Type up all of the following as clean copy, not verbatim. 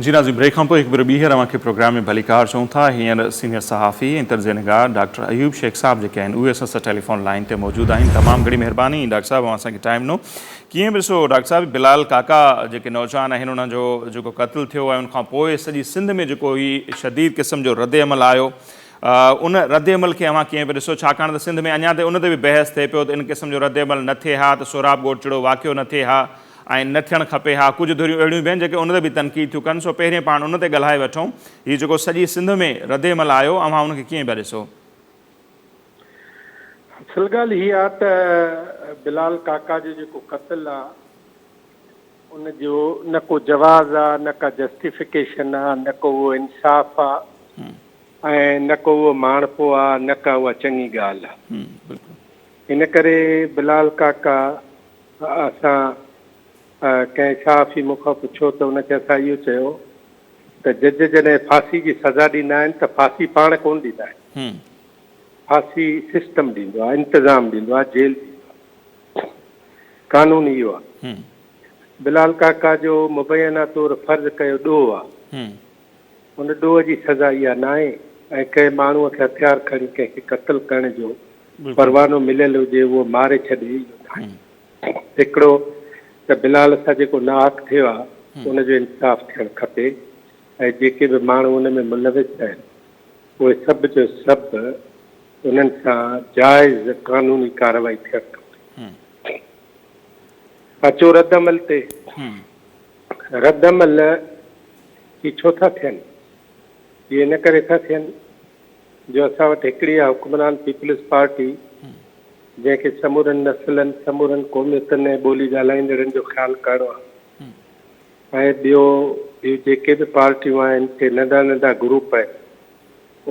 جي ناظرين بريڪ کان پوء هڪ ڀيرو ٻيهر اوهان کي پروگرام ۾ ڀليڪار چئون ٿا. هينئر سينيئر صحافي ۽ تجزيه نگار ڊاڪٽر ايوب شيخ صاحب جيڪي آهن اهي اسان سان ٽيليفون لائين تي موجود آهن. تمام گهڻي مهرباني ڊاڪٽر صاحب اوهان اسان کي ٽائيم ڏنو. ڪيئن به ڏسو ڊاڪٽر صاحب بلال ڪاڪا جيڪي نوجوان آهن انهن جو جيڪو قتل ٿيو ۽ ان کان پوء سڄي سنڌ ۾ جيڪو هي شديد قسم جو رد عمل آيو ان رد عمل کي اوهان ڪيئن پيا ڏسو ڇاڪاڻ ته سنڌ ۾ اڃا تائين ان تي به بحث ٿئي پيو ته ان قسم جو رد عمل نه ٿئي ها ته سهراب ڳوٺ جهڙو واقعو نه ٿئي ها ۽ نه ٿيڻ کپي ها ڪجهه ڌريون اهڙيون به آهن جيڪي ان تي به تنقيد ٿيون ڪن سو پهرين پاڻ ان تي ڳالهائي وٺون هي جيڪو سڄي سنڌ ۾ رد عمل آيو اوهان ان کي ڪيئن پيا ڏسو؟ اصل ڳالهه هي آ ته بلال ڪاڪا جو جيڪو قتل آ ان جو نه ڪو جواز آ نه ڪا جسٽيفڪيشن آ نه ڪو اهو انصاف آ ۽ نه ڪو اهو ماڻهپو آ نه ڪا اها چڱي ڳالهه آ ان ڪري بلال ڪاڪا اسان ڪنهن صحافي مون کان پڇيو ته ان کي اسان اهو چيو ته جج جڏهن ڦاسي جي سزا ڏيندا آهن ته ڦاسي پاڻ ڪونه ڏيندا آهن. ڦاسي سسٽم ڏيندو آهي، انتظام ڏيندو آهي، جيل ڏيندو آهي. قانون اهو آهي. بلال ڪاڪا جو مبينا طور فرض ڪيو ڏوهه آهي. ان ڏوهه جي سزا اها ناهي ۽ ڪنهن ماڻهوء کي هٿيار کڻي ڪنهن کي قتل ڪرڻ جو پروانو مليل هجي اهو ماري ڇڏي اهو ناهي. هڪڙو ته بلال سان جيڪو ناحق ٿيو آهي ان جو انصاف ٿيڻ کپي ۽ جيڪي به ماڻهو ان ۾ ملوث آهن اهي سڀ جو سڀ انهن سان جائز قانوني ڪارروائي ٿيڻ کپي. اچو رد عمل تي. رد عمل هي ڇو ٿا ٿين؟ هي ان ڪري ٿا ٿين جو اسان وٽ هڪڙي آهي حڪمران پيپلز پارٽي جنهن کي سمورن نسلن، سمورن قوميتن ۽ ٻولي ڳالهائيندڙن جو خيال ڪرڻو آهي ۽ ٻيو ٻيون جيڪي به پارٽيون آهن سي ننڍا ننڍا گروپ آهن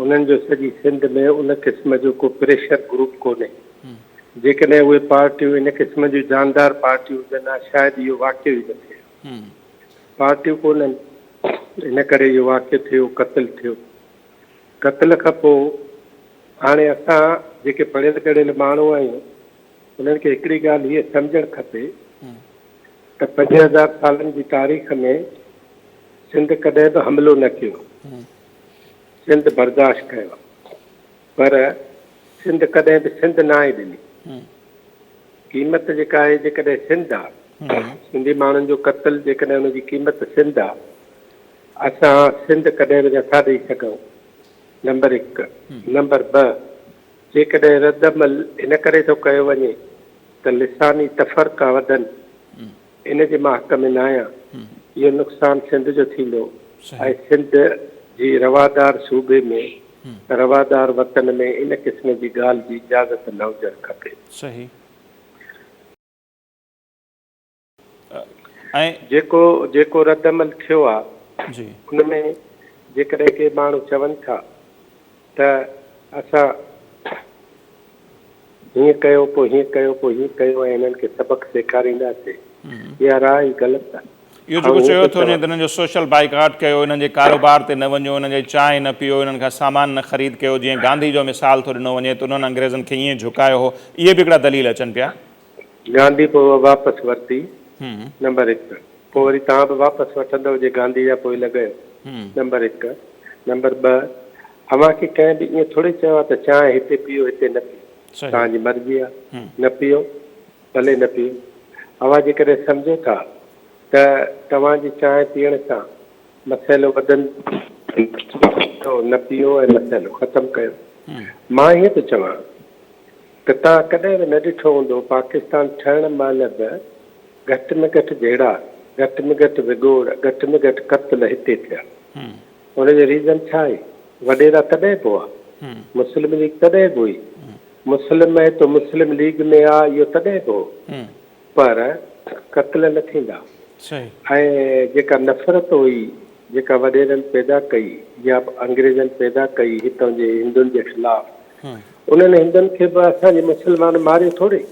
انهن جو سڄي سنڌ ۾ ان قسم جو ڪو پريشر گروپ ڪونهي. جيڪڏهن اهي پارٽيون ان قسم جون جاندار پارٽيون هجن ها شايد اهو واقعو ئي نه ٿئي ها. پارٽيون ڪونهن ان ڪري اهو واقعو ٿيو، قتل ٿيو. قتل کان پوء هاڻي اسان جيڪي پڙهيل ڳڙهيل ماڻهو آهيون انهن کي هڪڙي ڳالهه هيء سمجهڻ کپي ته 5000 سالن جي تاريخ ۾ سنڌ ڪڏهن به حملو نه ڪيو، سنڌ برداشت ڪيو پر سنڌ ڪڏهن به سنڌ ناهي ڏني. قيمت جيڪا آهي جيڪڏهن سنڌ آ، سنڌي ماڻهن جو قتل جيڪڏهن ان جي قيمت سنڌ آ، اسان سنڌ ڪڏهن به نٿا ڏئي سگهون. نمبر هڪ. نمبر ٻه، جيڪڏهن رد عمل ان ڪري ٿو ڪيو وڃي ته لساني تفرقا وڌن، ان جي مان حق ۾ ناهيان. اهو نقصان سنڌ جو ٿيندو ۽ سنڌ جي روادار صوبي ۾، روادار وطن ۾ ان قسم جي ڳالهه جي اجازت نه هجڻ کپي. صحيح. ۽ جيڪو جيڪو رد عمل ٿيو آ جي. ان ۾ جيڪڏهن ڪي ماڻهو چون ٿا ته اسان هيئن ڪيو پوء هيئن ڪيو پوء هيئن ڪيو ۽ هنن کي سبق سيکارينداسين اها راء ئي غلط آ. اهو جيڪو آئون هيئن چيو ٿو ٿو وڃي چوان. ته انهن جو سوشل بائيڪاٽ ڪيو، انهن جي ڪاروبار تي نه وڃو، انهن جي چانهه نه پيئو، انهن کان سامان نه خريد ڪيو، جيئن گانڌي جو مثال ٿو ڏنو وڃي ته انهن انگريزن کي ائين جهڪايو هو، اهي به هڪڙا دليل اچن پيا. گانڌي پوء اها واپس ورتي نمبر هڪ پوء وري توهان به واپس وٺندؤ جي گانڌي جا پوئلڳ آهيو نمبر هڪ نمبر ٻه اوهان کي ڪنهن به ائين ٿوري چيو آهي ته چانهه هتي پيئو هتي نه پيئو توهان جي مرضي آهي نه پيئو ڀلي نه پيئو اوهان جيڪڏهن سمجهو ٿا ته توهان جي چانهه پيئڻ سان مسئلو وڌندو نه پيئو ۽ مسئلو ختم ڪيو مان ائين ٿو چوان ته توهان ڪڏهن به نه ڏٺو هوندو پاڪستان ٺهڻ مهل به گهٽ ۾ گهٽ جهيڙا، گهٽ ۾ گهٽ وڳوڙ، گهٽ ۾ گهٽ قتل هتي ٿيا. ان جو ريزن ڇا آهي؟ وڏيرا تڏهن به هئا، مسلم ليگ تڏهن به هئي، مسلم هي تو مسلم ليگ ۾ آ اهو تڏهن به هو پر قتل نه ٿيندا ۽ جيڪا نفرت هئي جيڪا وڏيرن پيدا ڪئي يا انگريزن پيدا ڪئي هتان جي هندن جي خلاف انهن هندن کي به اسان جي مسلمان ماريو ٿوري.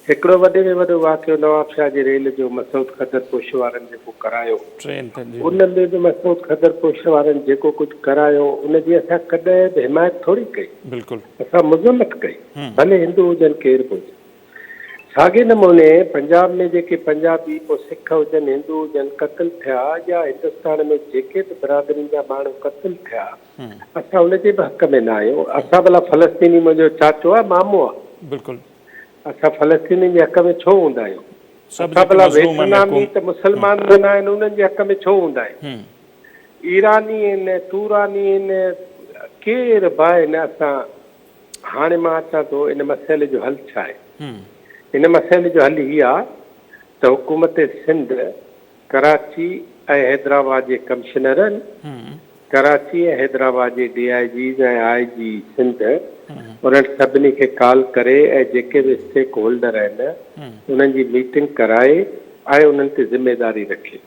هڪڙو وڏي ۾ وڏو واقعو نوابشاهه جي ريل جو مسعود خدر پوش وارن جيڪو ڪرايو ان ۾ به مسعود خدر پوش وارن جيڪو ڪجهه ڪرايو ان جي اسان ڪڏهن به حمايت ٿوري ڪئي اسان مذمت ڪئي ڀلي هندو هجن ڪير به هجن. ساڳئي نموني پنجاب ۾ جيڪي پنجابي پوء سک هجن هندو هجن قتل ٿيا يا هندستان ۾ جيڪي به برادرين جا ماڻهو قتل ٿيا اسان ان جي به حق ۾ نه آهيون. اسان ڀلا فلسطيني منهنجو چاچو آهي مامو آهي. بلڪل. اسان فلسطينين جي حق ۾ ڇو هوندا آهيون؟ سڀ اسان جيڪي ڀلا مظلوم ۽ ويٽنامي محڪوم. ته مسلمان نه آهن انهن جي حق ۾ ڇو هوندا آهيون؟ ايراني آهن توراني آهن ڪير به آهن اسان هاڻي مان اچان ٿو ان مسئلي جو حل ڇا آهي؟ ان مسئلي جو حل هي آهي ته حڪومت سنڌ ڪراچي ۽ حيدرآباد جي ڪمشنرن، ڪراچي ۽ حيدرآباد جي D I Gs ۽ I G Sindh انهن سڀني کي ڪال ڪري ۽ جيڪي به اسٽيڪ هولڊر آهن انهن جي ميٽنگ ڪرائي ۽ انهن تي ذميواري رکي.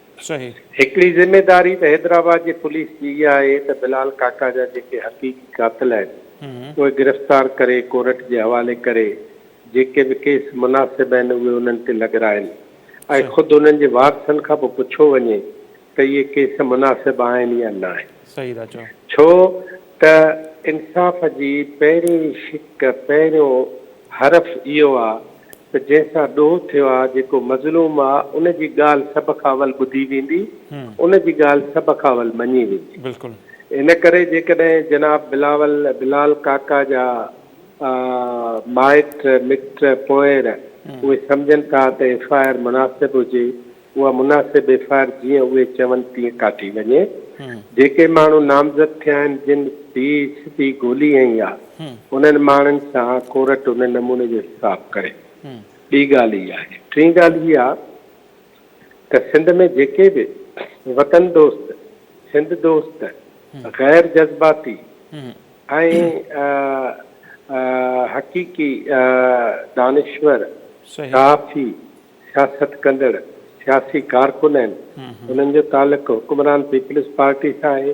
هڪڙي ذميواري ته حيدرآباد جي پوليس جي اها آهي ته بلال ڪاڪا جا جيڪي حقيقي قاتل آهن اهي گرفتار ڪري ڪورٽ جي حوالي ڪري جيڪي به ڪيس مناسب آهن اهي انهن تي لڳرائن ۽ خود انهن جي وارثن کان به پڇيو وڃي ته اهي ڪيس مناسب آهن يا ناهن. صحيح ٿا چئو. ڇو ته انصاف جي پهرين شق، پهريون حرف اهو آ ته جنهن سان ڏوهه ٿيو آ، جيڪو مظلوم آ، ان جي ڳالهه سڀ کان اول ٻڌي ويندي، ان جي ڳالهه سڀ کان اول مڃي ويندي. بلڪل. ان ڪري جيڪڏهن جناب بلاول بلال ڪاڪا جا مائٽ مٽ پوئر اهي سمجهن ٿا ته ايف I R مناسب هجي، اها مناسب ايف I R جيئن اهي چون تيئن ڪاٽي وڃي. جيڪي ماڻهو نامزد ٿيا آهن جن بي سڌي گولي هنئي آ انهن ماڻهن سان ڪورٽ ان نموني جو حساب ڪري. ٻي ڳالهه هي آهي. ٽين ڳالهه هي آ ته سنڌ ۾ جيڪي به وطن دوست، سنڌ دوست، غير جذباتي ۽ حقيقي دانشور، صحافي، سياست ڪندڙ سياسي ڪارڪن آهن، انهن جو تعلق حڪمران پيپلز پارٽي سان آهي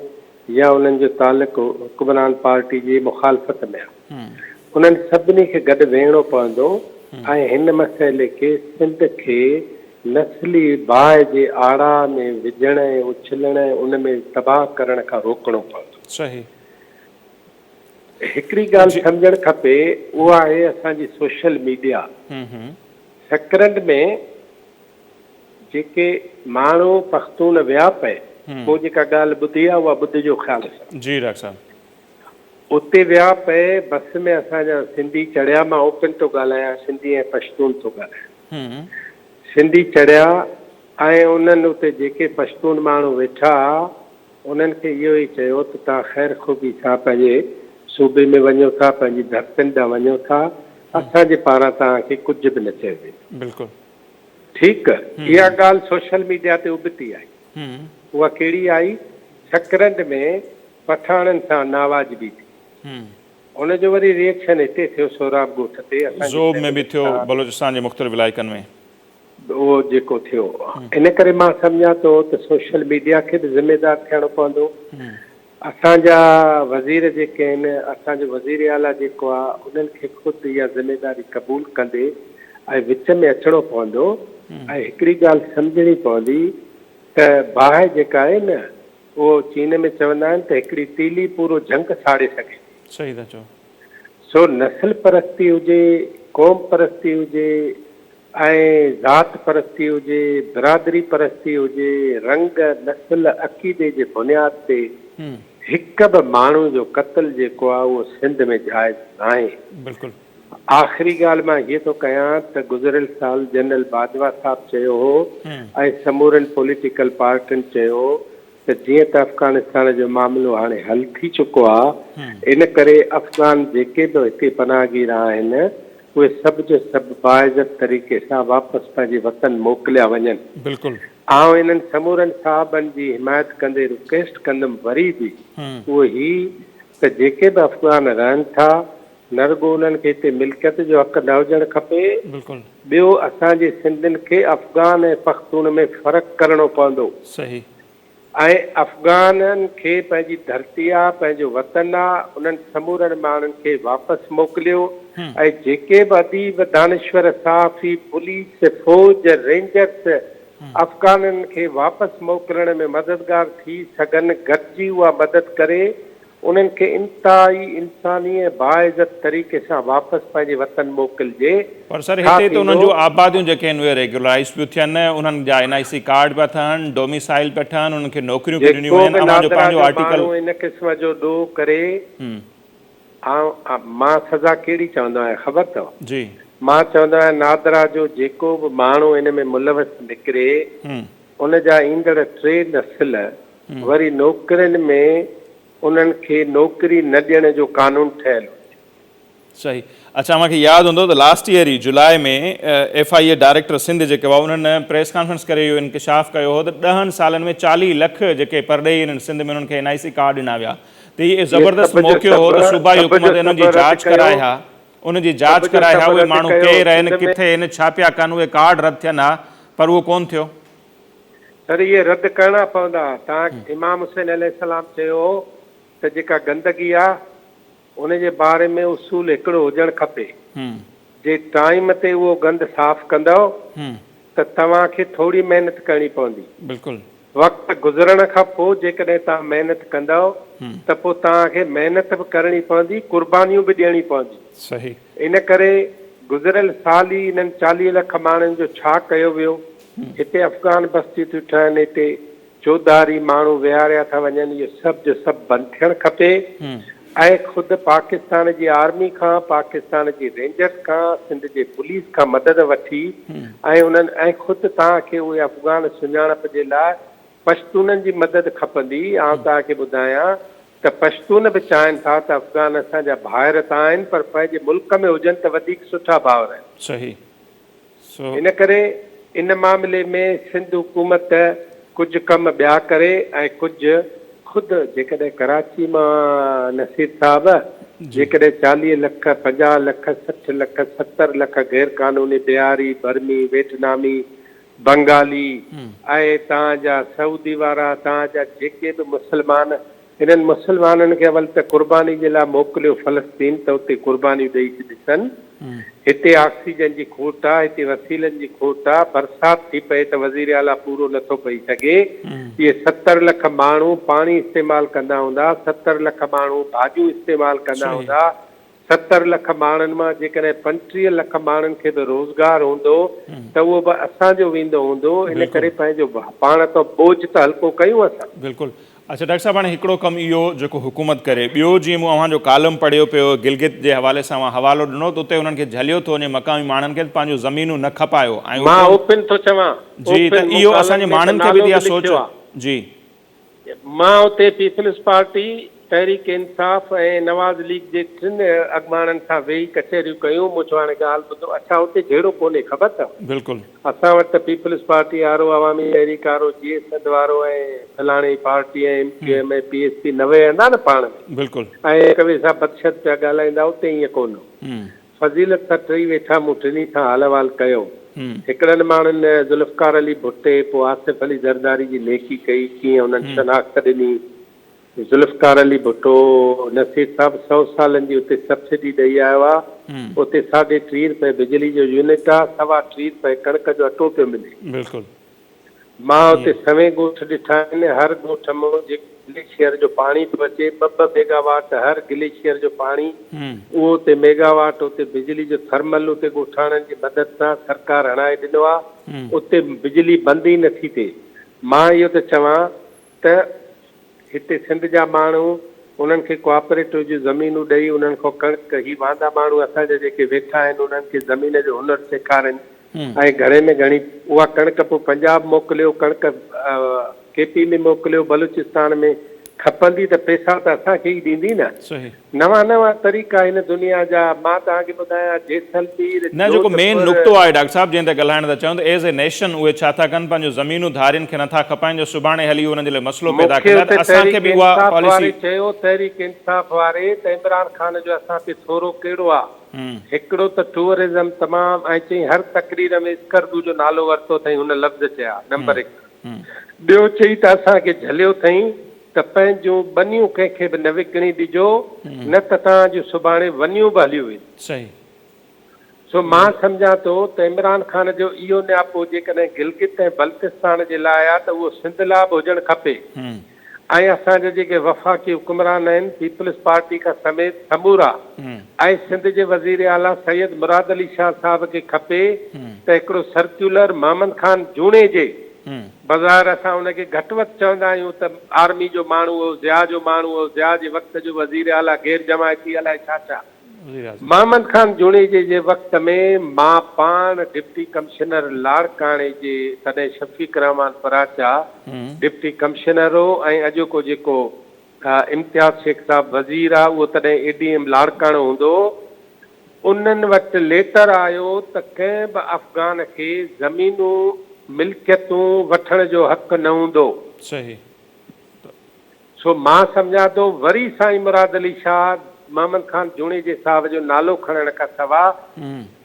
يا انهن جو تعلق حڪمران پارٽي جي مخالفت ۾ آهي. انهن سڀني کي گڏ ويهڻو پوندو ۽ هن مسئلي کي سنڌ کي نسلي باهه جي آڙاهه ۾ وجهڻ ۽ اڇلڻ ۽ ان ۾ تباهه ڪرڻ کان روڪڻو پوندو. صحيح. هڪڙي ڳالهه سمجهڻ کپي اها آهي اسان جي سوشل ميڊيا سڪرنڊ ۾ جيڪي ماڻهو پختون ويا پئي پوء جيڪا ڳالهه ٻڌي آ اها ٻڌجو خيال سان. جي ڊاڪٽر صاحب. اتي ويا پئي بس ۾ اسان جا سنڌي چڙهيا مان اوپن ٿو ڳالهايان سنڌي ۽ پشتون ٿو ڳالهايان سنڌي چڙهيا ۽ انهن اتي جيڪي پشتون ماڻهو ويٺا ها انهن کي اهو ئي چيو ته توهان خير خوبي سان پنهنجي صوبي ۾ وڃو ٿا، پنهنجي ڌرتين ڏانهن وڃو ٿا، اسان جي پاران توهان کي ڪجهه به نه چيو ويندو. بلڪل. ٺيڪ اها ڳالهه سوشل ميڊيا تي ابتي آئي. اها ڪهڙي آئي؟ سڪرنڊ ۾ پٺاڻن سان ناواجبي ٿي. ان جو وري ري ايڪشن هتي ٿيو سهراب ڳوٺ تي اسان جي زوب ۾ به فيملين ٿيو سان. بلوچستان جي مختلف علائقن ۾. اهو جيڪو ٿيو ان ڪري مان سمجهان ٿو ته سوشل ميڊيا کي به ذميدار ٿيڻو پوندو. اسان جا وزير جيڪي آهن، اسان جو وزير اعليٰ جيڪو آهي انهن کي خود اها ذميداري قبول ڪندي ۽ وچ ۾ اچڻو پوندو ۽ هڪڙي ڳالهه سمجهڻي پوندي ته باهه جيڪا آهي نه اهو چين ۾ چوندا آهن ته هڪڙي تيلي پورو جهنگ ساڙي سگهي ٿي. صحيح ٿا چئو. سو نسل پرستي هجي، قوم پرستي هجي ۽ ذات پرستي هجي، برادري پرستي هجي، رنگ، نسل، عقيدي جي بنياد تي هڪ به ماڻهو جو قتل جيڪو آهي اهو سنڌ ۾ جائز ناهي. بلڪل. آخري ڳالهه مان هيء ٿو ڪيان ته گذريل سال جنرل باجوا صاحب چيو هو ۽ سمورين پوليٽيڪل پارٽين چيو ته جيئن ته افغانستان جو معاملو هاڻي حل ٿي چڪو آ ان ڪري افغان جيڪي به هتي پناهگير آهن اهي سڀ جو سڀ باعزت طريقي سان واپس پنهنجي وطن موڪليا وڃن. بلڪل. آئون انهن سمورن صاحبن جي حمايت ڪندي رڪويسٽ ڪندم وري به اهو هي ته جيڪي به افغان رهن ٿا نه رڳو انهن کي هتي ملڪيت جو حق نه هجڻ کپي بلڪل. ٻيو اسان جي سنڌين کي افغان ۽ پختون ۾ فرق ڪرڻو پوندو. صحيح. ۽ افغانن کي پنهنجي ڌرتي آ پنهنجو وطن آ انهن سمورن ماڻهن کي واپس موڪليو ۽ جيڪي به اديب دانشور صحافي پوليس فوج رينجرس افغانن کي واپس موڪلڻ ۾ مددگار ٿي سگهن گڏجي اها مدد ڪري. انهن کي انتهائي انساني ۽ باعزت طريقي سان واپس پنهنجي وطن موڪلجي. پر سر ڇا هتي ته انهن ٿيندو؟ جون آباديون جيڪي آهن اهي ريگيولرائيز پيون ٿين، انهن جا اين آء سي ڪارڊ پيا ٺهن، ڊوميسائل پيا ٺهن، انهن کي نوڪريون پيون ڏنيون جيڪو وڃن، به اوهان جو نادرا پنهنجو جو آرٽيڪل. ماڻهو ان قسم جو ڏوهه ڪري، آئون مان سزا ڪهڙي چوندو آهيان خبر اٿو؟ جي. مان چوندو آهيان نادرا جو جيڪو به ماڻهو ان ۾ ملوث نڪري، ان جا ايندڙ ٽي نسل وري نوڪرين ۾ انهن کي نوڪري نه ڏيڻ جو قانون ٺهيل هجي. صحيح. اڇا اوهان کي ياد هوندو ته لاسٽ ايئر ئي جولاء ۾ F I A director Sindh جيڪي هئا انهن پريس ڪانفرنس ڪري اهو انڪشاف ڪيو هو ته ڏهن سالن ۾ 40 لک جيڪي پرڏيهي آهن سنڌ ۾ انهن کي اين آء سي ڪارڊ ڏنا ويا ته هي اهي زبردست سڀ جو موقعو سڀ هو ته صوبائي سڀ جو حڪومت انهن سڀ جي رد جاچ ڪيو ڪرائي ها ان جي سڀ جاچ جو ڪرائي ها سڀ اهي رد ماڻهو ڪيو ڪير آهن سنڌ ۾ ڪٿي آهن ڇا پيا ڪن اهي ڪارڊ رد ٿين ها پر اهو ڪونه ٿيو. سر اهي رد ڪرڻا پوندا. تان امام حسين عليه السلام چيو هو ته جيڪا گندگي آ ان جي باري ۾ اصول هڪڙو هجڻ کپي. جي ٽائيم تي اهو گند صاف ڪندؤ ته توهان کي ٿوري محنت ڪرڻي پوندي. بلڪل. وقت گذرڻ کان پوء جيڪڏهن توهان محنت ڪندؤ ته پوء توهان کي محنت به ڪرڻي پوندي قربانيون به ڏيڻي پونديون. صحيح. ان ڪري گذريل سال ئي انهن 40 لک ماڻهن جو ڇا ڪيو ويو؟ هتي افغان بستيون ٿيون ٺهن، هتي چوڌاري ماڻهو ويهاريا ٿا وڃن، اهو سڀ جو سڀ بند ٿيڻ کپي ۽ خود پاڪستان جي آرمي کان، پاڪستان جي رينجرز کان، سنڌ جي پوليس کان مدد وٺي ۽ انهن ۽ خود توهان کي اهي افغان سڃاڻپ جي لاء پشتونن جي مدد کپندي، آئون توهان کي ٻڌايان ته پشتون به چاهين ٿا ته افغان اسان جا ڀائر ته آهن پر پنهنجي ملڪ ۾ هجن ته وڌيڪ سٺا ڀائر آهن. صحيح. سو. ان ڪري ان معاملي ۾ سنڌ حڪومت ڪجهه ڪم ٻيا ڪري ۽ ڪجهه خود جيڪڏهن ڪراچي مان نصير صاحب جيڪڏهن 40 لک، 50 لک، 60 لک، 70 لک غير قانوني بهاري، برمي، ويٽنامي، بنگالي ۽ تان جا سعودي وارا تان جا جيڪي به مسلمان انهن مسلمانن کي اول ته قرباني جي لاء موڪليو فلسطين ته اتي قربانيون ڏئي ڏسن. هتي آڪسيجن جي کوٽ آ، هتي وسيلن جي کوٽ آ، برسات ٿي پئي ته وزير اعليٰ پورو نه ٿو پئي سگهي. اهي 70 لک ماڻهو پاڻي استعمال ڪندا هوندا، 70 لک ماڻهو ڀاڄيون استعمال ڪندا هوندا، 70 لک ماڻهن مان جيڪڏهن 35 لک ماڻهن کي به روزگار هوندو ته اهو به اسان جو ويندو هوندو، ان ڪري پنهنجو پاڻ تان ٻوجهه ته هلڪو ڪيون اسان. بلڪل. اڇا ڊاڪٽر صاحب هاڻي هڪڙو ڪم اهو جيڪو حڪومت ڪري ٻيو جيئن مون اوهان جو ڪالم پڙهيو پيو گلگت جي حوالي سان اوهان حوالو ڏنو ته اتي انهن کي جهليو ٿو وڃي مقامي ماڻهن کي ته پنهنجون زمينون نه کپايو ۽ مان اوپن ٿو چوان جي ته اوپن مون اهو اسان ڪالم جي ۾ ته ماڻهن کي به نالو ته اها به سوچ لکيو آ. جي. مان اتي peoples party, Tehreek Insaf ۽ Nawaz league جي ٽن اڳواڻن سان ويهي ڪچهريون ڪيون، مون چيو هاڻي ڳالهه ٻڌو، اڇا اتي جهيڙو ڪونهي خبر اٿو؟ بلڪل. اسان وٽ ته پيپلز پارٽي وارو، عوامي تحريڪ وارو، جيئي سنڌ وارو ۽ فلاڻي party ۽ M Q M ۽ P S P نه ويهندا نه پاڻ ۾. بلڪل. ۽ هڪ ٻئي سان بدشد پيا ڳالهائيندا، اتي ائين ڪونه هو. فضيلت سان ٽئي ويٺا، مون ٽنهي سان حال احوال ڪيو. هڪڙن ماڻهن ذوالفقار علي ڀٽي پوء آصف علي زرداري جي نيڪي ڪئي، ڪيئن انهن شناخت ڏني. ذوالفقار علي ڀٽو نصير صاحب سئو سالن جي اتي سبسڊي ڏئي آيو آ، اتي ساڍي ٽي رپئي بجلي جو يونٽ آ، سوا ٽي رپئي ڪڻڪ جو اٽو پيو ملي. بلڪل. مان اتي سوين ڳوٺ ڏٺا آهن، هر ڳوٺ مان جيڪو گليشيئر جو پاڻي پيو اچي، ٻه ٻه ميگا واٽ هر گليشيئر جو پاڻي، اهو اتي ميگا واٽ اتي بجلي جو ٿرمل اتي ڳوٺاڻن جي مدد سان سرڪار هڻائي ڏنو آ، اتي بجلي بند ئي نٿي ٿئي. مان اهو ٿو چوان ته هتي سنڌ جا ماڻهو انهن کي ڪوآپريٽو جون زمينون ڏئي انهن کان ڪڻڪ هي واندا ماڻهو اسان جا جيڪي ويٺا آهن انهن کي زمين جو هنر سيکارين ۽ گهڻي ۾ گهڻي اها ڪڻڪ پوء پنجاب موڪليو ڪڻڪ ڪي پي ۾ موڪليو بلوچستان ۾ کپندي ته پيسا ته اسان کي ئي ڏيندي نه. صحيح. نوان نوان طريقا هن دنيا جا مان توهان کي ٻڌايان جيسلمير، نه جيڪو مين جوڌپور. نقطو آهي ڊاڪٽر صاحب جنهن تي ڳالهائڻ ٿا چاهيون ته ايز اي نيشن اهي ڇا ٿا ڪن پنهنجون زمينون ڌارين کي نٿا کپائين جو سڀاڻي هلي اهو انهن جي لاء مسئلو مون پيدا کي ڪندا اتي ته اسان کي تحريڪ به اها انصاف پاليسي. واري چيو تحريڪ انصاف واري ته عمران خان جو اسان تي ٿورو ڪهڙو آ هڪڙو ته ٽوئرزم تمام ۽ چئين هر تقرير ۾ اسڪردو جو نالو ورتو اٿئين هن لفظ چيا نمبر هڪ ٻيو چئي ته اسان کي جهليو اٿئين ته پنهنجون ٻنيون ڪنهن کي به نه وڪڻي ڏجو، نه ته توهان جون سڀاڻي ونيون به هليون وينديون. صحيح. سو مان سمجهان ٿو ته عمران خان جو اهو نياپو جيڪڏهن گلگت ۽ بلتستان جي لاء آ ته اهو سنڌ لاء به هجڻ کپي. ۽ اسان جا جيڪي وفاقي حڪمران آهن پيپلز پارٽي کان سميت سمورا ۽ سنڌ جي وزير اعليٰ سيد مراد علي شاهه صاحب کي کپي ته هڪڙو سرڪيولر محمد خان جوڻيجي بظاهر اسان ان کي گهٽ وڌ چوندا آهيون ته آرمي جو ماڻهو هو ضياء جو ماڻهو هو ضياء جي وقت جو وزير اعليٰ غير جماعتي الائي ڇا ڇا محمد خان جوڻيجي جي وقت ۾ مان پاڻ ڊپٽي ڪمشنر لاڙڪاڻي جي تڏهن شفيق الرحمان پراچا ڊپٽي ڪمشنر هو ۽ اڄوڪو جيڪو امتياز شيخ صاحب وزير آ اهو تڏهن اي ڊي ايم لاڙڪاڻو هوندو هو انهن وٽ ليٽر آيو ته ڪنهن به افغان کي زمينون ملڪيتون وٺڻ جو حق نه هوندو. صحيح. سو مان سمجهان ٿو وري سائين مراد علي شاهه محمد خان جوڻيجي صاحب جو نالو کڻڻ کان سوا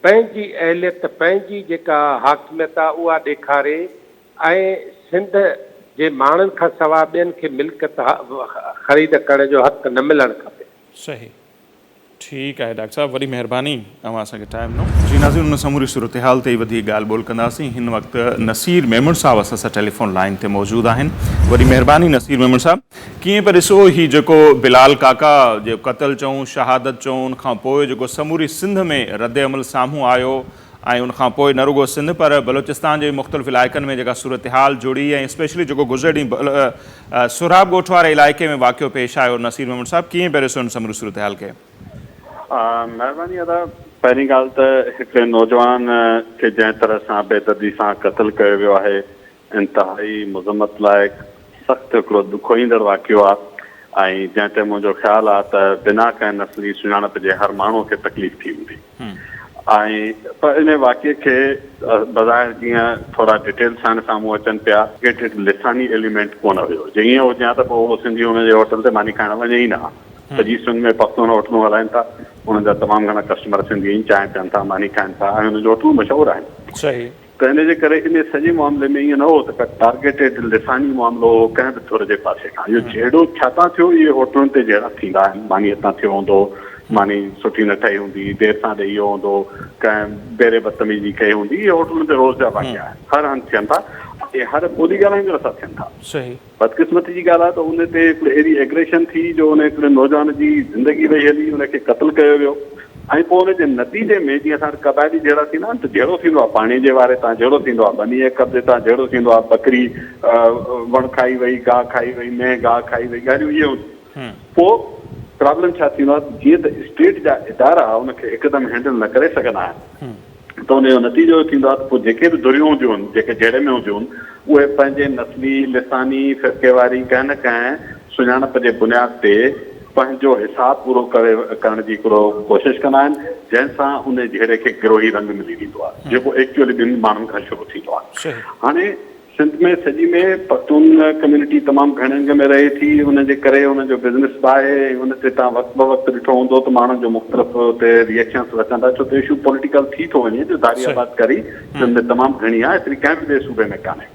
پنهنجي اهليت پنهنجي جيڪا حاڪميت آ اها ڏيکاري ۽ سنڌ جي ماڻهن کان سوا ٻين کي ملڪيت خريد ڪرڻ جو حق نه ملڻ کپي. صحيح. ٺيڪ آهي ڊاڪٽر صاحب وڏي مهرباني اوهان اسان کي ٽائيم ڏنو. جي ناظرين ان سموري صورتحال تي ئي وڌيڪ ڳالهه ٻولهه ڪنداسين هن وقت نصير ميمڻ صاحب اسان سان ٽيليفون لائين تي موجود آهن وڏي مهرباني نصير ميمڻ صاحب ڪيئن پيا ڏسو هي جيڪو بلال ڪاڪا جو قتل چئون شهادت چئون ان کان پوء جيڪو سموري سنڌ ۾ رد عمل سامهون آيو ۽ ان کان پوء نه رڳو سنڌ پر بلوچستان جي مختلف علائقن ۾ جيڪا صورتحال جڙي ۽ اسپيشلي جيڪو گذريل ڏينهن سهراب ڳوٺ واري علائقي ۾ واقعو پيش آيو نصير ميمڻ صاحب ڪيئن پيا ڏسو ان سموري صورتحال کي؟ مهرباني ادا پهرين ڳالهه ته هڪڙي نوجوان کي جنهن طرح سان بيدردي سان قتل ڪيو ويو آهي انتهائي مذمت لائق سخت هڪڙو ڏکوئيندڙ واقعو آ ۽ جنهن تي منهنجو خيال آ ته بنا ڪنهن نسلي سڃاڻپ جي هر ماڻهو کي تڪليف ٿي هوندي ۽ پر انهي واقعي کي بظاهر جيئن ٿورا ڊيٽيلز هاڻي سامهون اچن پيا. ٽارگيٽيڊ لساني ايليمينٽ ڪونه هيو جي ائين هجي ها ته پوء اهو سنڌي ان جي هوٽل تي ماني کائڻ وڃي ئي نه ها. سڄي سنڌ ۾ پختون هوٽلون هلائن ٿا انهن جا تمام گهڻا ڪسٽمر سنڌي آهن چانهه پيئن ٿا ماني کائن ٿا ۽ انهن جون هوٽلون مشهور آهن. صحيح. ته ان جي ڪري ان سڄي معاملي ۾ ائين نه هو ته ڪا ٽارگيٽيڊ لساني معاملو هو ڪنهن به ڌر جي پاسي کان. اهو جهيڙو ڇا تان ٿيو؟ اهي هوٽلن تي جهيڙا ٿيندا آهن. مانيء تان ٿيو هوندو، ماني سٺي نه ٺهي هوندي، دير سان ڏئي ويو هوندو، ڪنهن بيري بدتميزي ڪئي هوندي. اهي هوٽلن تي روز جا واقعا آهن. هر هنڌ ٿين ٿا ۽ هر ٻولي ڳالهائيندڙ سان ٿين ٿا. صحيح. بدقسمتي جي ڳالهه آهي ته ان تي هڪڙي اهڙي ايگريشن ٿي جو ان هڪڙي نوجوان جي زندگي وئي هلي، ان کي قتل ڪيو ويو ۽ پوء ان جي نتيجي ۾ جيئن اسان وٽ قبائلي جهيڙا ٿيندا آهن ته جهيڙو ٿيندو آهي پاڻي جي واري تان جهيڙو ٿيندو آهي ٻني جي قبضي تان جهيڙو ٿيندو آهي ٻڪري وڻ کائي وئي گاهه کائي وئي مينهن گاهه کائي وئي ڳالهيون اهي هونديون پوء پرابلم ڇا ٿيندو آهي ته جيئن ته اسٽيٽ جا ادارا ان کي هڪدم هينڊل نه ڪري سگهندا آهن. ته ان جو نتيجو اهو ٿيندو آهي ته پوء جيڪي به ڌريون هونديون آهن، جيڪي جهيڙي ۾ هونديون آهن، اهي پنهنجي نسلي، لساني، فرقيواري ڪنهن نه ڪنهن سڃاڻپ جي بنياد تي پنهنجو حساب پورو ڪري ڪرڻ جي هڪڙو ڪوشش ڪندا آهن، جنهن سان ان جهيڙي کي گروهي رنگ ملي ويندو آهي، جيڪو ايڪچوئلي ٻن ماڻهن کان شروع ٿيندو آهي. هاڻي سنڌ ۾ سڄي ۾ پختون ڪميونٽي تمام گهڻي انگ ۾ رهي ٿي ان جي ڪري انهن جو بزنس به آهي ۽ ان تي توهان وقت به وقت ڏٺو هوندو ته ماڻهن جو مختلف اتي ريئڪشنس به اچن ٿا ڇو ته اشو پوليٽيڪل ٿي ٿو وڃي جو ڌاري آبادڪاري سنڌ ۾ تمام گهڻي آهي ايتري ڪنهن به ٻئي صوبي ۾ ڪانهي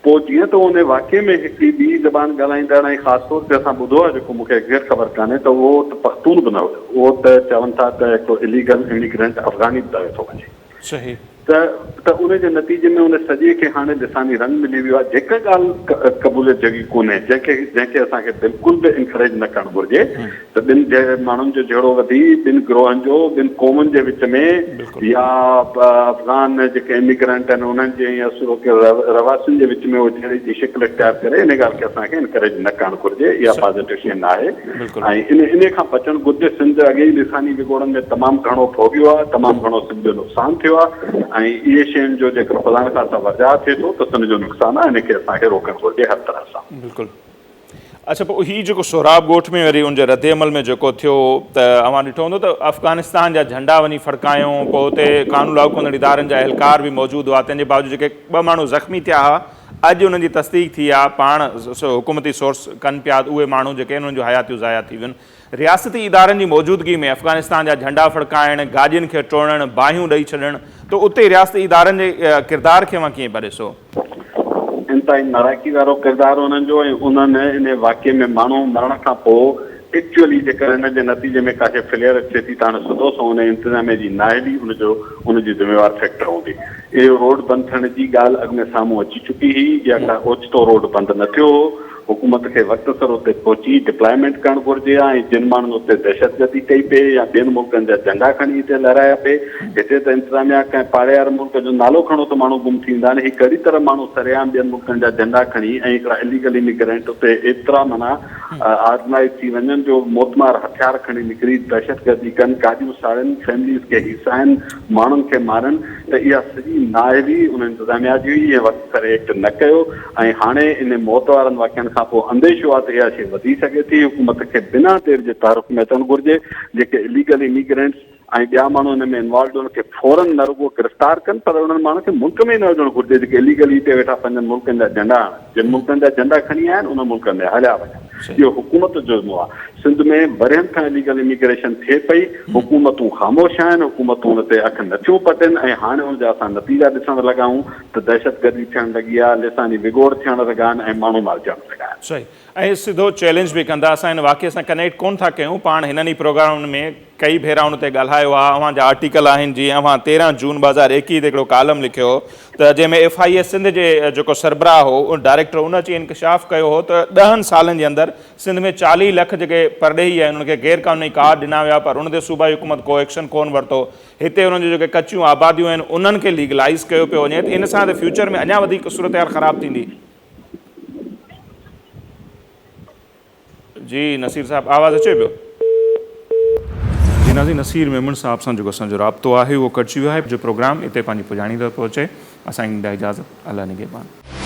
پوء جيئن ته ان واقعي ۾ هڪڙي ٻي زبان ڳالهائيندڙ ۽ خاص طور تي اسان ٻڌو آهي جيڪو مون کي ايگزيڪٽ خبر ڪانهي ته اهو ته پختون به نه هيو اهو ته چون ٿا ته هڪڙو اليگل اميگرنٽ افغاني ٻڌايو ٿو وڃي. صحيح. ته ته ان جي نتيجي ۾ ان سڄي کي هاڻي لساني رنگ ملي ويو آهي جيڪا ڳالهه قبوليت جوڳي ڪونهي جنهن کي جنهن کي اسان کي بلڪل به انڪريج نه ڪرڻ گهرجي ته ٻن ماڻهن جو جهيڙو وڌي ٻن گروهن جو ٻن قومن جي وچ ۾ يا افغان جيڪي اميگرنٽ آهن انهن جي ۽ اصلوڪي رهواسين جي وچ ۾ اهو جهيڙي جي شڪل اختيار ڪري ان ڳالهه کي اسان کي انڪريج نه ڪرڻ گهرجي اها پازيٽو شيء ناهي ۽ ان انهي کان بچڻ گهرجي. سنڌ اڳي ئي لساني وڳوڙن ۾ تمام گهڻو ڀوڳيو آهي، تمام گهڻو سنڌ جو نقصان ٿيو آهي ۽ اهي شين جو جيڪر خدا نخواسته ورجاء ٿئي ٿو ته سنڌ جو نقصان آهي، ان کي اسان کي روڪڻ گهرجي هر طرح سان. بلڪل اڇا پوء هي جيڪو سهراب ڳوٺ ۾ وري ان جي رد عمل ۾ جيڪو ٿيو ته اوهان ڏٺو هوندو ته افغانستان جا جهنڊا وڃي ڦڙڪايون پوء اتي قانون لاڳو ڪندڙ ادارن جا اهلڪار به موجود هئا تنهن جي باوجود جيڪي ٻه ماڻهو زخمي ٿيا هئا اڄ انهن جي تصديق ٿي آ، پاڻ حڪومتي سورس ڪن پيا ته اهي ماڻهو جيڪي آهن انهن جون حياتيون ضايع ٿي ويون. رياستي ادارن جي موجودگي ۾ افغانستان جا جهنڊا ڦڙڪائڻ، گاڏين کي ٽوڙڻ، باهيون ڏئي ڇڏڻ ته اتي رياستي ادارن جي ڪردار کي اوهان ڪيئن پيا ڏسو؟ انتهائي ناراضگي وارو ڪردار انهن جو ۽ انهن انهي واقعي ۾ ماڻهو مرڻ کان پوء ايڪچوئلي جيڪر ان جي نتيجي ۾ ڪا شيء فليئر اچي ٿي ته هاڻي سڌو سنئون انهي انتظاميه جي نااهلي ان جو ان جي ذميوار فيڪٽر هوندي. اهو روڊ بند ٿيڻ جي ڳالهه اڳ ۾ سامهون اچي چڪي هئي، اها ڪا اوچتو روڊ بند نه ٿيو هو. حڪومت کي وقت سر اتي پهچي ڊپلائمينٽ ڪرڻ گهرجي ها ۽ جن ماڻهن اتي دهشتگردي ڪئي پئي يا ٻين ملڪن جا جهنڊا کڻي هتي لهرايا پئي، هتي ته انتظاميا ڪنهن پاڙي واري ملڪ جو نالو کڻو ته ماڻهو گم ٿي ويندا آهن، هي ڪهڙي طرح ماڻهو سرعام ٻين ملڪن جا جهنڊا کڻي ۽ هڪڙا اليگل اميگرينٽ اتي ايترا معنيٰ آرگنائيز ٿي وڃن جو موتمار هٿيار کڻي نڪري دهشتگردي ڪن، گاڏيون ساڙين، فيمليز کي هيسائن، ماڻهن کي مارن ته اها سڄي نااهلي ان انتظاميا جي هئي جنهن وقت سر ايڪٽ نه ڪيو ۽ هاڻي ان موت وارن واقعن کان پوء انديشو آهي ته اها شيء وڌي سگهي ٿي، حڪومت کي بنا دير جي تحرڪ ۾ اچڻ گهرجي، جيڪي اليگل اميگرينٽس ۽ ٻيا ماڻهو ان ۾ انوالوڊ انهن کي فورن نه رڳو گرفتار ڪن پر انهن ماڻهن کي ملڪ ۾ ئي نه هجڻ گهرجي جيڪي اليگلي هتي ويٺا پنهنجن ملڪن جا جهنڊا هڻن جن ملڪن جا جهنڊا کڻي آيا آهن انهن ملڪن ۾ هليا وڃن اهو حڪومت جو ذمو آهي سنڌ ۾ ورهين کان اليگل اميگريشن ٿئي پئي حڪومتون خاموش آهن حڪومتون ان تي اک نٿيون پٽين ۽ هاڻي ان جا اسان نتيجا ڏسڻ لڳا آهيون ته دهشتگردي ٿيڻ لڳي آهي لساني وڳوڙ ٿيڻ لڳا آهن ۽ ماڻهو مارجڻ لڳا آهن. صحيح ۽ سڌو چئلينج به ڪندا اسان هن واقعي سان ڪنيڪٽ ڪون ٿا ڪيون پاڻ هنن ئي پروگرامن ۾ ڪئي ڀيرا ان تي ڳالهايو آهي اوهان جا آرٽيڪل آهن جيئن اوهان 13 جون 2021 تي هڪڙو ڪالم لکيو هو ته جنهن ۾ ايف I اي سنڌ جي جيڪو سربراهه هو ڊائريڪٽر ان اچي انڪشاف ڪيو هو ته ڏهن سالن جي اندر سنڌ ۾ 40 لک جيڪي پرڏيهي آهن انهن کي غير قانوني ڪارڊ ڏنا ويا پر ان تي صوبائي حڪومت ڪو ايڪشن ڪون ورتو هتي انهن جون جيڪي ڪچيون آباديون آهن انهن کي ليگلائيز ڪيو پيو وڃي ته ان سان ته فيوچر ۾ اڃا وڌيڪ صورتحال خراب ٿيندي. جي نصير صاحب آواز اچي پيو. جي ناظرين نصير ميمڻ صاحب سان جيڪو اسان جو رابطو آهي اهو ڪٽجي ويو آهي جو پروگرام اتي پنهنجي پڄاڻي تي پهچي اسان کي ڏيندا اجازت الله نگهبان.